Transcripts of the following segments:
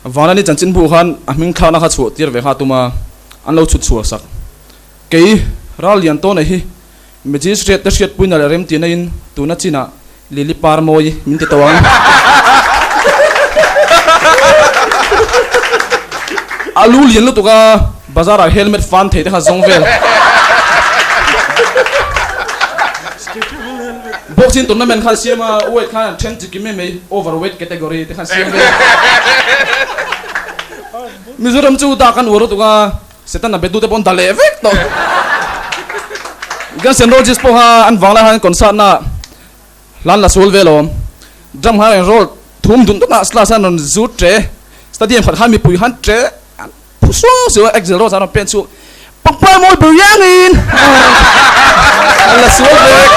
Vanlani chanchinbu khan a hming thlakna kha chhuah tir ve kha a tum a, an lo chhut chhuah sak. Kei, ral lian tawn nei hi Magistrate te hriatpuina leh remtihna in tuna chinah Lily par mawi min ti tawh ang. A lu lian lutuk a, bazar ah helmet fan thei te kha zawng vel. Boxing tournament khan siam a, weight khan an then chikim em mai, overweight category te khan siam vel. Mizoram chu dak an uar lutuk a. Setana be tute pawh an da leh vek tawh. Guns N' Roses pawh kha an vang lai khan concert na hlan la sual vel awm. Drum khan rawn roll thum dun dun a, Slash khan rawn zut tre. Stadium khat khan mipui khan tre an phu suau suau a, Axl Rose a rawn pen chhuak Pangpar mawi ber iangin an la sual vek.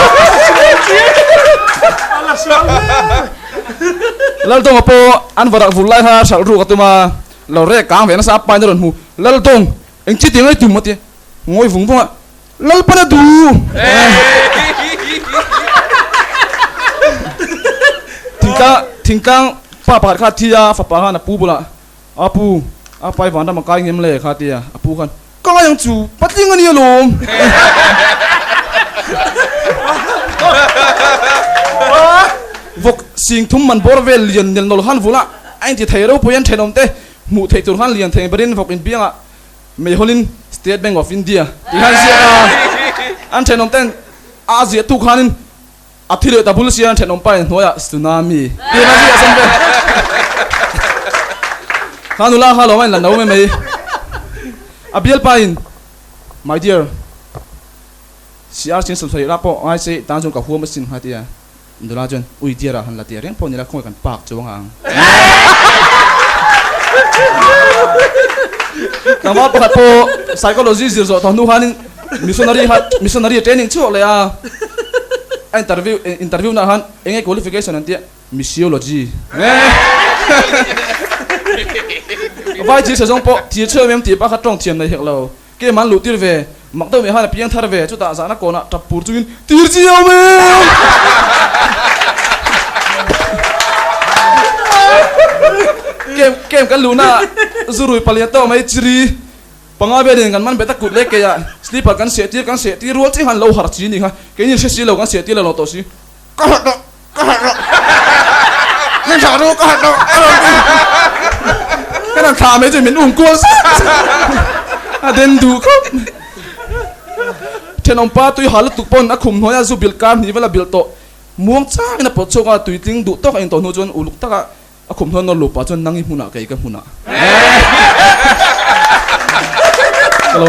Laldawnga pawh an varak vur lai kha hralh ruk a tum a. Lo rek kang ve nasa a pain a rawn hmu, Laldawng, eng chi tiang ei tum a ti ngawi vung vung a, Lalpan a duh! Thingtlang thingtlang pa pakhat kha a thi a, a fapa khan a pu bulah, A pu, a pai vanram a kai ngem le kha a ti a, a pu khan, Ka ngai ang chu, patling a ni alawm! Vawk sing thum man bawr vel lian nel nawl khan vul a, a inti thei ropui an thenawm te hmuh theih tur khan lian thei berin vawk inbiangah meihawlin State Bank of India tih khan ziak a, an thenawm ten a ziah tu khanin a thi leh ta bul sia an thenawm pa in hnuaiah tsunami tih khan ziah a sawm ve. Kha nula kha lawm a inla no mai mai. A bialpa in, My dear, CR chin sawmsarih lah pawh ngai se tan chuan ka huam asin kha tia. Nula chuan, Ui dear ah han la tih reng pawh nila khawngaih kan park chu anga ang. Tlangval pakhat pawh psychology zir zawh tawh hnu khanin missionary kha missionary training chhuak leh a, a interview interview naah khan enge qualification an tia, Missiology. Vai thil sezawng pawh thil chheu em tih pakhat tawng thiam nei hek lo. Kem an luh tir ve, mak deuh mai khan a piang thar ve, chutah zahna kawnah tap pur chungin tir chiau mai! Kem kem kan luhna zurui palian tawk mai chiri panga velin kan man bet a kut leh keiah slipper kan seh tir kan seh tir rual chiah khan lo harh chi ni kha keini hre si lo kan seh tir lo lo tawh si. Ka harh tawh! Ka harh rawh. Min thlah ru ka harh rawh. A rawn ti. Ka rawn thlah mai chu min um kual zat a den duh khawp. Thenawm pa tui hal lutuk pawn a khum hnuaia zu bilh kar hnih vel a bilh tawh. Muang changin a pawt chhuak a, tuitling duh tawk a intawh hnu chuan uluk taka a khum hnuai nawr lupa chuan nang i hmunah kei ka hmunah. Ka lo.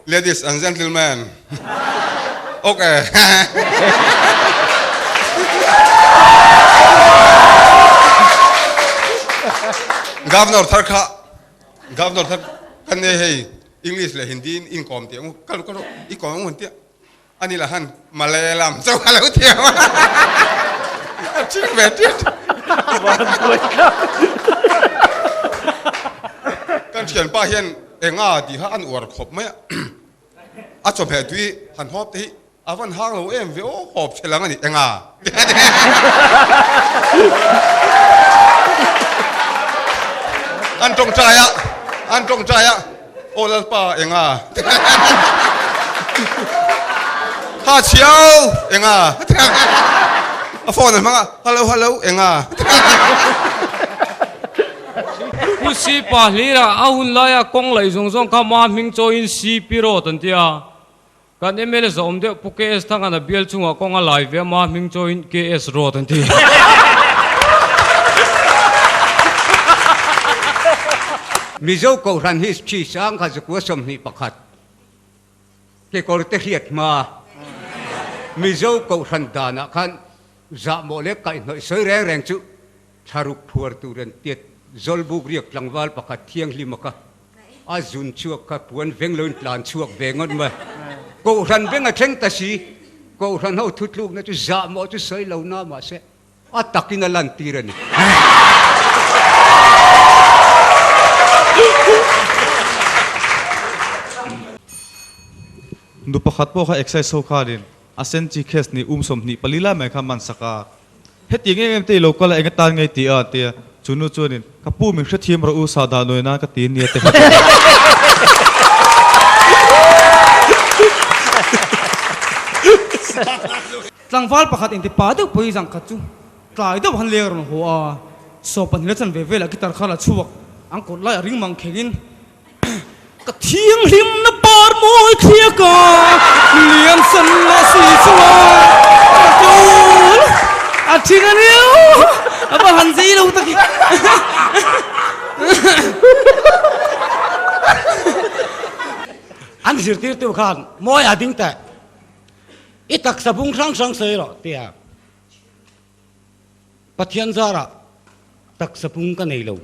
Ladies and gentlemen, okay. Governor thar kha Governor thar kan nei hei English leh Hindi in inkawm tih ang ka ka i kawm ang hun tia ani lah han Malayalam chauh a lo thiam a ṭhing ve ṭiat kan ṭhianpa hian Enga tih kha an uar khawp mai a, a chawhmeh tui han hawp te hi a van hang lo em ve aw hawp che lang a ni, enga an tawngtai a, an tawngtai a, aw Lalpa enga ha chhiau enga a phone a hmang a, hello hello enga. Pu Sipa hlira a hun laia kawng laih zawng zawng kha ma hming chawiin CP Road an ti a. Kan mla zawm deuh Pu KS Thangana bial chungah kawng a lai ve a ma hming chawiin KS Road an ti. Mizo Kohhran hi thi sang kha zakua 21 kekawr te hriat hma Mizo Kohhran danah khan zahmawh leh kaihhnawih sawi reng reng chu Thlaruk phuar tur an tiat Zawlbuk riak tlangval pakhat thianghlim a kha a zun chhuak kha puan veng loin tlan chhuak ve ngawt mai. Kohhran veng a thleng ta si, Kohhran ho thutlukna chu zahmawh chu sawi lo na mahse a takin a lantir a ni. Nu pakhat pawh kha excise ho khanin a sen chi case ni um 24 lai mai kha man sak a. Hetiang em em te i lo kal a, eng atan nge i ti a? an ti a. Chu nu chuanin, Ka pu min hrethiam rawh u, sahdah nuai nan ka ti nia te kha ti a. Tlangval pakhat inti pa deuh pawhin zan khat chu tlai deuh han leng rawn haw a, sawpa hnila chan ve velah guitar kha la chhuak an kawt lai a ring mang khengin Ka thianghlimna par mawi thliak a, lian san lah si chuan ka kawl a thing a nia, a va han zei lo tak i. An zirtirtu khan mawi a ding teh, i taksa bung hrang hrang sawi rawh tia. Pathian zarah taksa pung ka nei lo.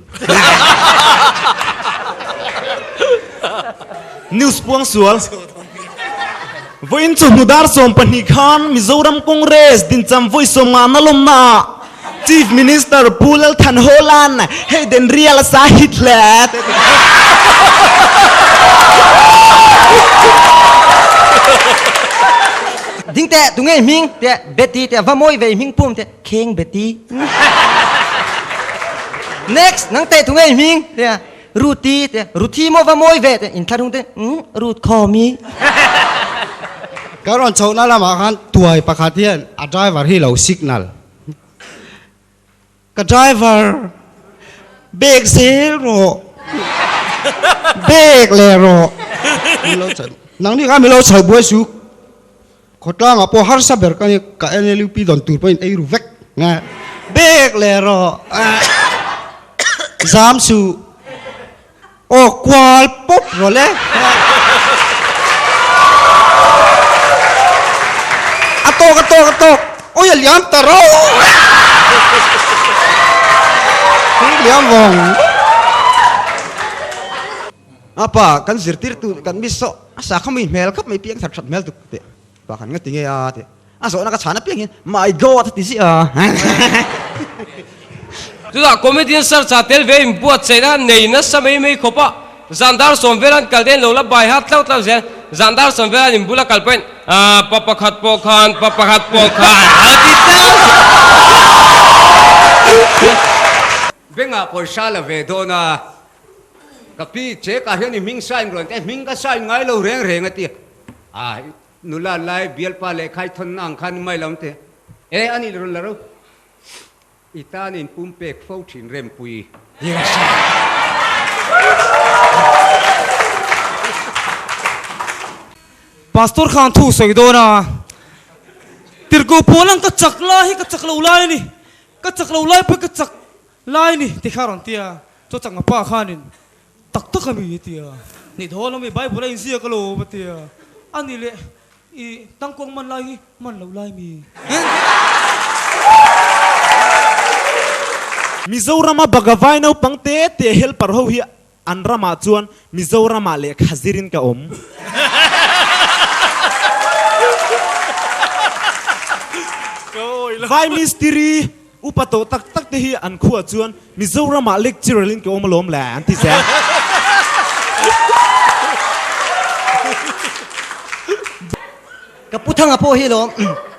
News puang sual. Vawiin chawhnu dar 12 khan Mizoram Congress dincham vawi 50 na lawmna ah Chief Minister Pu Lal Than Hawla'n hei den rial a sa hit hle te ti. Ding teh, tunge i hming? Teh, Betty teh, va mawi ve i hming pum teh, Kheng Betty. Next, nang teh tunge i hming? Teh, Ruti teh, Ruthi maw va mawi ve teh, inthlahrung teh, umm, Ruth Khawmi. Ka rawn chhohna lamah khan tuai pakhat hian a driver hi lo signal. Ka driver, bag zel rawh, bag leh rawh. Min lo chhan, nang ni kha min lo chho buai su. Khawtlangah pawh harsa ber ka ni, ka NLUP dawn tur pawhin ei ru vek nge. Bag leh rawh, zam suh, aw kual pawp rawh le. A tawk a tawk a tawk, awi a liam ta rawh. Liam vawng. A pa kan zirtirtu kan miss saw a sa kha mui hmel khawp mai piang that that hmel tuk teh pa khan nga ti nge a teh a zawhna ka chhan apiang hian my god a ti ziah a. Chutah comedian search ah tel ve in buatsaihna nei nasa mai mai khawp a, zan dar sawm vel an kal te an lo la bai hat tlau tlau zel, zan dar sawm vel an in bula kal pawhin aah pa pakhat pawh khan pa pakhat pawh khan a ti tlau. Bengah pawisa la ve dawn a. Ka pi che ka hian i hming sign rawn te hming ka sign ngai lo reng reng a ti a nula lai bialpa leh khai thawn na ang khan i mai lo ang te e a nih rawn la ro i tan in pum pek fo thin rempui hi a hria. Pastor khan thu sawi dawn a, Tirhkoh pawl ang ka chak lai hi ka chak lo lai a ni, ka chak lo lai pawh hi ka chak Lai ni ti kha rawn ti a, chaw chak ngapa khanin tak tak a mi a ti a, ni dawn lo mi Bible a inziak alawm a ti a, a ni leh i tangkawng man lai hi man lo lai mi. Mizorama Bagavai naupang te te helper ho hi an ramah chuan Mizoramah lehkha zirin ka awm. Vai mistiri upa tawh tak tak te hi an khuah chuan Mizoramah lecturer in ka awm alawm le an ti zel. Ka pu Thanga pawh hi lawm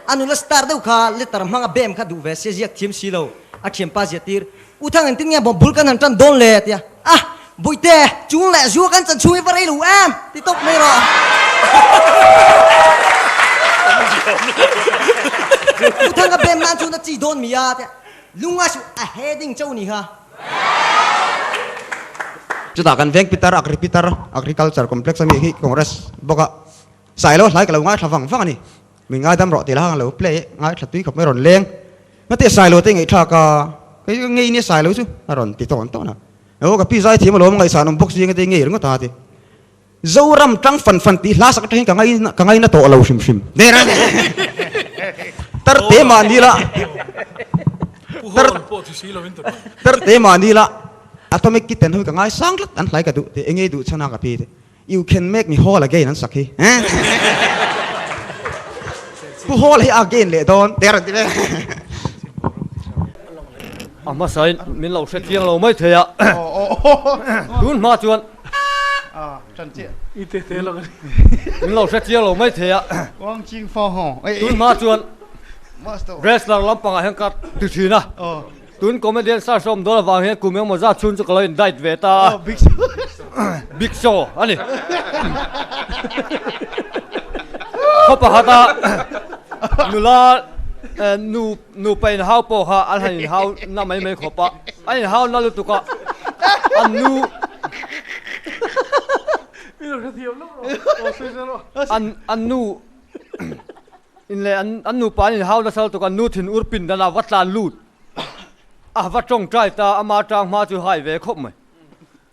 a nula star deuh kha letter hmanga bem kha duh ve sia ziak thiam si lo a thianpa ziah tir U Thang engtin nge bawm bul kan han tan dawn le? tia. Ah! Bawihte, chung leh zua kan chan chhung hi va rei lo em? ti tawp mai rawh. U Thang ka bem nan chuan a chi dawn mi a? tia. Lunga chu a heading chauh ni kha. Chutah kan veng pitar Agri pitar Agriculture Complex ami hi Congress bawk a Sailo hlai ka lo ngaithla vang vang a ni. Min ngaidam rawh tih la khan lo play ngaithla tui khawp mai a rawn leng. Ngate Sailo te ngaihthlak a, kei ka ngei nia Sailo chu a rawn ti tawn tawn a. Aw ka pi zai thiam alawm ngaihsan awm bawk si ngate ngei ringawt a ti. Zoram tang fan fan tih hla sak atangin ka ngai ka ngaina tawh lo hrim hrim. Tar te mahni la tar tar te mahni la Atomic Kitten ho hi ka ngaisang tlat an hlai ka duh tih engei duh chhan a ka pi te. You can make me whole again an sak hi. Pu whole hi again leh dawn der an ti ve. A hmasain min lo hre chiang lo mai thei a. Tun hma chuan min lo hre chiang lo mai thei a. Tun hma chuan. Wrestler lampangah hian ka ti thin a, tun comedian search a awm dawn avang hian kum engemaw zat chhung chu ka lo in diet ve ta a, big show a ni. Khaw pakhata nula nu nupa inhau pawh kha an han inhau na mai mai khawp a, an inhau na lutuk a, an nu an nu In leh an an nupa an inhau nasa lutuk a, nu thin ur pin dan a va tlan lut a, va tawngtai ta, ama tang hma chu hai ve khawp mai.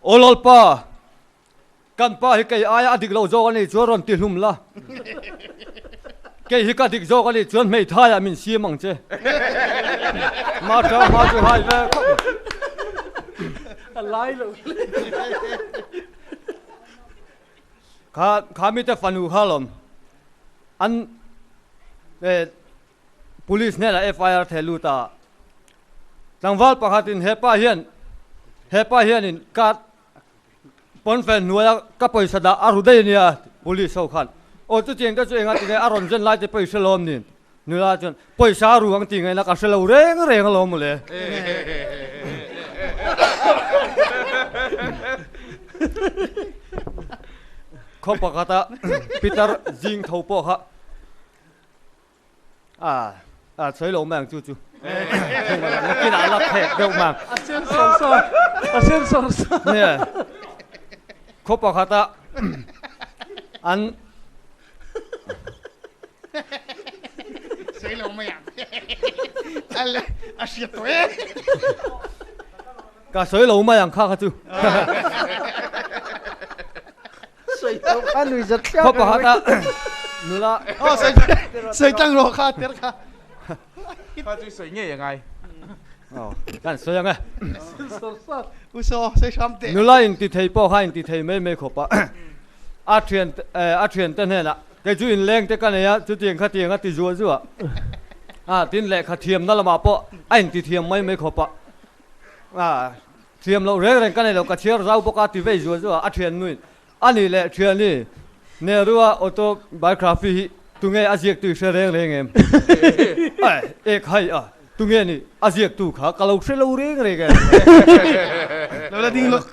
Aw Lalpa, kan pa hi kei aia a dik loh zawk a nih chuan rawn ti hlum la, kei hi ka dik zawk a nih chuan hmeithaiah min siam ang che. Ama tang hma chu hai ve khawp mai. A lai lo. Kha kha mite fanu kha lawm an eh police hnenah FIR theh lut a, tlangval pakhatin hepa hian hepa hianin ka pawnfen hnuaia ka pawisa dah a ru daih a nia police ho khan aw chutiang te chu enga tinge a rawn zen lai te pawh i hre lawm ni nula chuan pawisa a ru ang tih ngaihna ka hre lo reng reng alawm mawle. Khaw pakhata Peter zing tho pawh kha a a sawi lo mai ang chu chu nakinah a la phek deuh mai ang. A sen sawr sawr a sen sawr sawr. Nia khaw pakhata an Sawi lo mai ang a hriat tawh e. Ka sawi lo mai ang kha kha chu. Sawi lo kha nui zat thlak. Khaw pakhat a nula. Aw sawi sawi tlang rawh kha ter kha. Kha chu sawi ngei a ngai. Aw kan sawi ang e. U saw sawi hram teh. Nula in ti thei pawh kha in ti thei mai mai khawp a. A thian a thian te hnenah kei chu inleng te ka nei a chutiang khatiang a ti zuah zuah. A tin lehkha thiamna lamah pawh a in ti thiam mai mai khawp a. A thiam loh reng reng ka nei lo, ka chhiar zau bawk a ti vei zual zual a, a thian nuin a nih leh thian i Nehru-a autobiography hi tunge a ziaktu i hre reng reng em? Aih, ek hai a, tunge ni a ziaktu kha ka lo hre lo reng reng em? Lo la ding lawk.